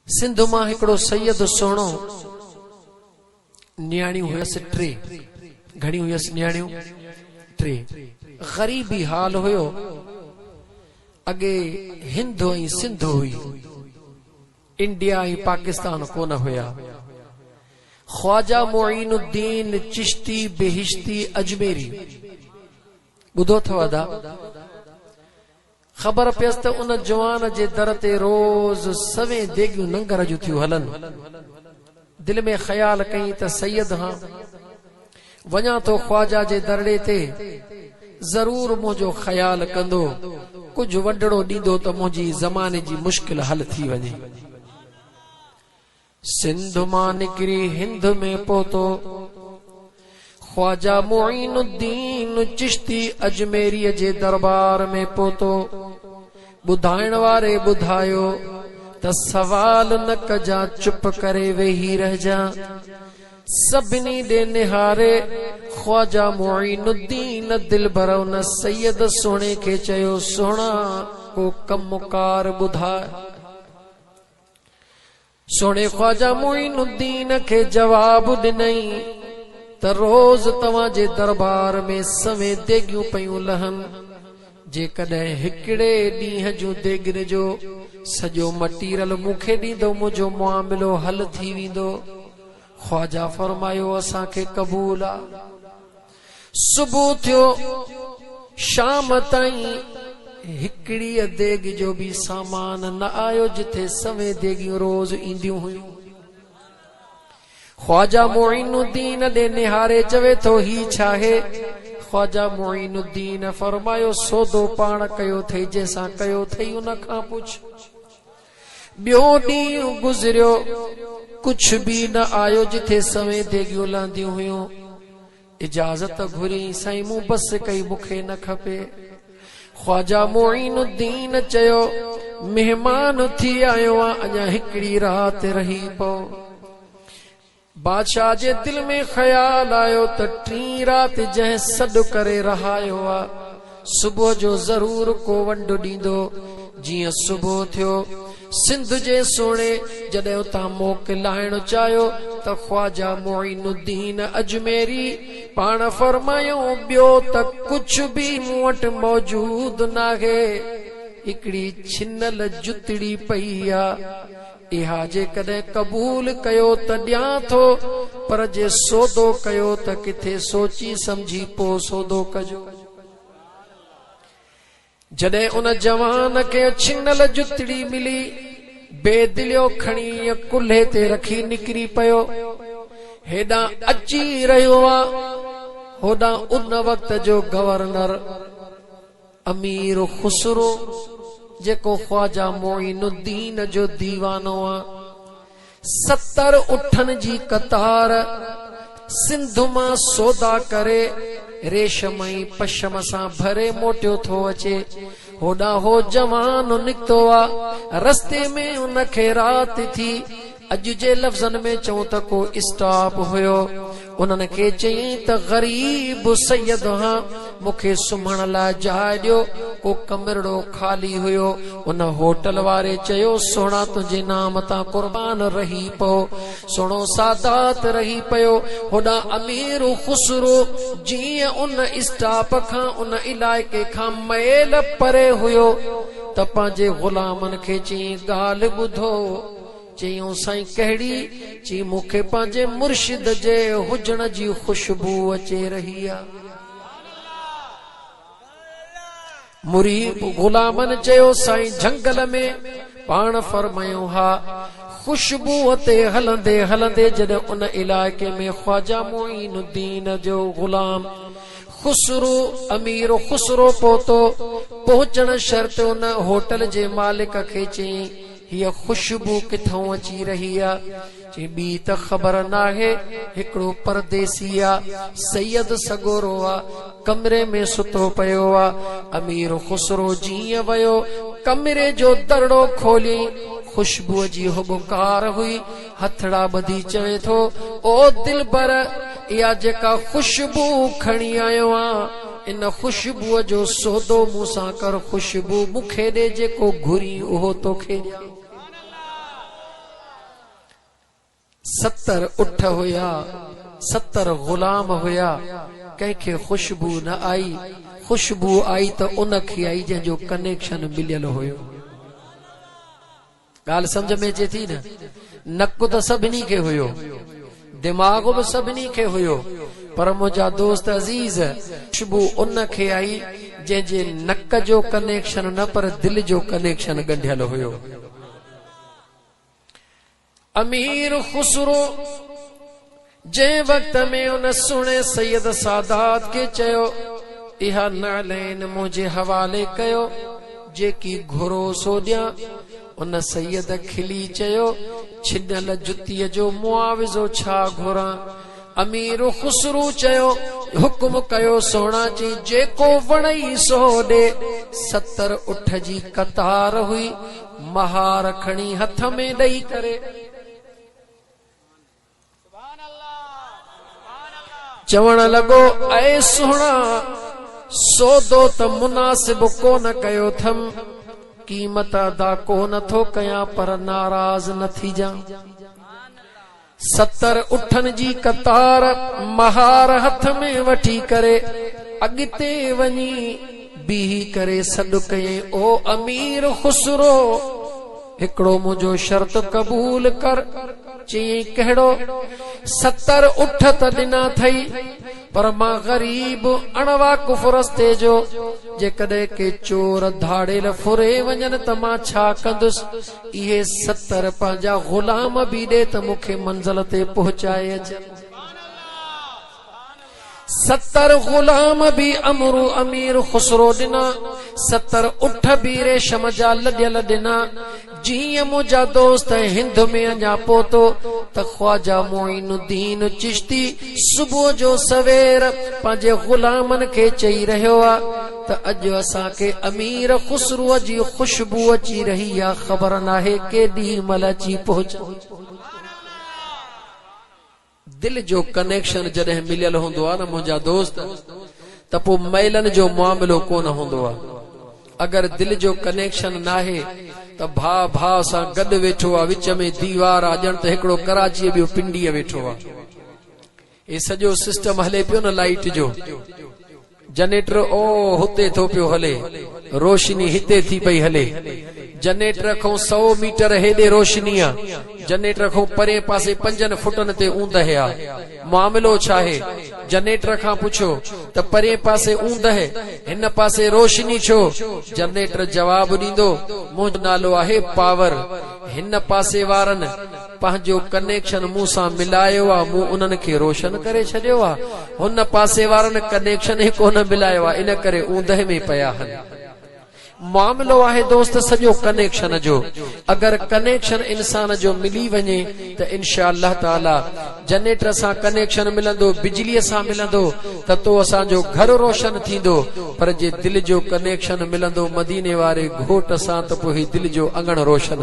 سنڌ مان هڪڙو سيد سهڻو، نياڻيون هيس ٽي، گهڻيون هيس نياڻيون؟ ٽي. غريبي حال هيو، اڳي هند ۽ سنڌ هئي، انڊيا ۽ پاڪستان ڪونه هيا. خواجه معين الدين چشتي بهشتي اجميري، ٻڌو اٿو ادا؟ خبر پيس ته ان جوان جي در تي روز سوين ديڳيون ننگر جون ٿيون هلن. دل ۾ خيال ڪيائين ته سيد هان، وڃان ٿو خواجه جي درڙي تي، ضرور منهنجو خيال ڪندو، ڪجهه ونڊڙو ڏيندو ته منهنجي زماني جي مشڪل حل ٿي وڃي. سنڌ مان نڪري هند ۾ پهتو. خواجه معين الدين چشتي اجميريء جي دربار ۾ پهتو. ٻڌائڻ واري ٻڌايو ته سوال نه ڪجان چپ ڪري ويهي رهجان. سڀني ڏي نهاري خواجه معين الدين دلبر ان سيد سهڻي کي چيو سهڻا ڪو ڪم ڪار ٻڌاء. سهڻي خواجه معين الدين کي جواب ڏنائين ته روز توهان جي دربار ۾ سوين ديڳيون پيون لهن، جيڪڏهن هڪڙي ڏينهن جون ديڳين جو سڄو مٽيرل مون کي ڏيندو منهنجو معاملو حل ٿي ويندو. خواجه فرمايو اسان کي قبول آ. صبح ٿيو، شام تائين هڪڙيء ديڳ جو به سامان نه آيو، جٿي سوين ديڳيون روز اينديون هيون. خواجه معين الدين ڏي نهاري چوي ٿو، هي ڇاهي؟ خواجه معين الدين فرمايو، سودو پاڻ ڪيو ٿئي، جنهن سان ڪيو ٿئي ان کان پڇ. ٻيو ڏينهن گذريو، ڪجهه به نه آيو، جٿي سوين ديڳيون لهنديون هيون. اجازت گهريائين، سائين مون بس ڪئي، مون کي نه کپي. خواجه معين الدين چيو، مهمان ٿي آيو آن، اڃا هڪڙي رات رهي پئو. بادشاهه جي دل ۾ خيال آيو ته ٽين رات جنهن سڏ ڪري رهايو آ، صبح جو ضرور ڪو ونڊ ڏيندو. جيئن صبح ٿيو، سنڌ جي سهڻي جڏهن اتان موڪلائڻ چاهيو ته خواجه معين الدين اجميري پاڻ فرمايو، ٻيو ته ڪجهه به مون وٽ موجود ناهي، هڪڙي ڇنل جتڙي پئي آ، اها جيڪڏهن قبول ڪيو ته ڏيان ٿو، پر جي سودو ڪيو ته ڪٿي سوچي سمجهي پوء سودو ڪجو. جڏهن ان جوان کي ڇنل جتڙي ملي، بي دليو کڻي ڪلهي تي رکي نڪري پيو. هيڏانهن اچي رهيو آ، هوڏانهن ان وقت جو گورنر امير خسرو جيڪو خواجه معين الدين جو ديوانو آ، 70 اٺن جي قطار سنڌ مان سودا ڪري ريشم ۽ پشم سان ڀري موٽيو ٿو اچي. هوڏانهن هو جوان نڪتو آ، رستي ۾ ان کي رات ٿي. اڄ جي لفظن ۾ چئون ته ڪو اسٽاپ هيو. انهن کي چيائين ته غريب سيد هان، مون کي سمهڻ لاء جاء ڏيو. ڪو ڪمرڙو خالي هيو. ان هوٽل واري چيو، سهڻا تنهنجي نام تان قربان رهي پئو. سهڻو سادات رهي پيو. هوڏانهن امير خسرو جيئن ان اسٽاپ کان ان علائقي کان ميل پري هيو ته پنهنجي غلامن کي چيائين، ڳالهه ٻڌو. چيائون، سائين ڪهڙي؟ چيائين، مون کي پنهنجي مرشد جي هجڻ جي خوشبو اچي رهي آ. مريد غلامن چيو، سائين جهنگل ۾؟ پاڻ فرمايائون، ها. خوشبوء تي هلندي هلندي جڏهن ان علائقي ۾ خواجه معين الدين جو غلام خسرو امير خسرو پهتو، پهچڻ شرط ان هوٽل جي مالڪ کي چيائين، هيء خوشبو ڪٿئون اچي رهي آ؟ چي ٻي ته خبر ناهي، هڪڙو پرديسي آ، سيد سڳورو آ، ڪمري ۾ ستو پيو آ. امير خسرو جيئن ويو، ڪمري جو درڙو کوليائين، خوشبوء جي هٻڪار هئي، هٿڙا ٻڌي چوي ٿو، او دلبر! اها جيڪا خوشبو کڻي آيو آن، ان خوشبوء جو سودو مون سان ڪر، خوشبو مون کي ڏي، جيڪو گهرين اهو توکي ڏيان. 70 اٺ هيا، 70 غلام هيا، ڪنهن کي خوشبو نه آئي، خوشبو آئي ته ان کي آئي جنهن جو ڪنيڪشن مليل هيو. ڳالهه سمجهه ۾ اچي ٿي نه؟ نڪ ته سڀني کي هيو، دماغ به سڀني کي هيو، پر منهنجا دوست عزيز، خوشبو ان کي آئي جنهن جي نڪ جو ڪنيڪشن نه پر دل جو ڪنيڪشن ڳنڍيل هيو. امير خسرو جنهن وقت ۾ ان سهڻي سيد سادات کي چيو، اها نعلين منهنجي حوالي ڪيو، جيڪي گهرو سو ڏيان. ان سيد کلي چيو، ڇنل جتيء جو معاوضو ڇا گهران؟ امير خسرو چيو، حڪم ڪيو سهڻا چي جيڪو وڻئي سو ڏي. 70 اٺ جي قطار هئي، مهار کڻي هٿ ۾ ڏئي ڪري. چوڻ لڳو، اي سهڻا! سودو ته مناسب ڪونه ڪيو ٿم، قيمت ادا ڪونه ٿو ڪيان پر ناراض نه ٿيجان. 70 اٺن جي قطار مهار هٿ ۾ وٺي ڪري اڳتي وڃي بيهي ڪري سڏ ڪيائين، او امير خسرو! هڪڙو منهنجو شرط قبول ڪر. چيائين، ڪهڙو؟ 70 اٺ ته ڏنا اٿئي، پر مان غريب اڻواقف رستي جو، جيڪڏهن ڪي چور ڌاڙيل ڦري وڃن ته مان ڇا ڪندس؟ اهي 70 پنهنجا غلام به ڏي ته مون کي منزل تي پهچائي اچن. 70 غلام به امرو امير خسرو ڏنا، 70 اٺ به ريشم جا لڏيل ڏنا. جيئن منهنجا دوست هند ۾ اڃا پهتو ته خواجه معين الدين چشتي صبح جو سوير پنهنجي غلامن کي چئي رهيو آ ته اڄ اسان کي امير خسروء جي خوشبو اچي رهي آ، خبر ناهي ڪيڏي مهل اچي پهچندي. دل جو ڪنيڪشن جڏهن مليل هوندو آهي نه منهنجا دوست ته پوء ميلن جو معاملو ڪونه هوندو آهي. اگر دل جو ڪنيڪشن ناهي ته ڀاء ڀاء سان گڏ ويٺو آهي وچ ۾ ديوار آهي ڄڻ ته هڪڙو ڪراچيء ٻيو پنڊيء ويٺو آهي. هي سڄو سسٽم هلي پيو نه لائيٽ جو جنريٽر او هتي ٿو پيو هلي روشني هتي ٿي پئي هلي جنريٽر کان 100 ميٽر هيڏي روشني آ جنريٽر کان پرين پاسي 5 فٽن تي اوندهه آ معاملو ڇاهي جنريٽر کان پڇو ته پرين پاسي اوندهه هن پاسي روشني ڇو جنريٽر جواب ڏيندو منهنجو نالو آهي پاور هن پاسي وارن پنهنجو ڪنيڪشن مون سان ملايو آ، مون انهن کي روشن ڪري ڇڏيو آ، هن پاسي وارن ڪنيڪشن ئي ڪونه ملايو آ، ان ڪري اوندهه ۾ پيا هن. معاملو آهي دوست سڄو ڪنيڪشن جو، اگر ڪنيڪشن انسان جو ملي وڃي ته انشاء الله تعالي جنريٽر سان ڪنيڪشن ملندو، بجليء سان ملندو ته تو اسان جو گهر روشن ٿيندو، پر جي دل جو ڪنيڪشن ملندو مديني واري گهوٽ سان ته پوء هي دل جو اڱڻ روشن.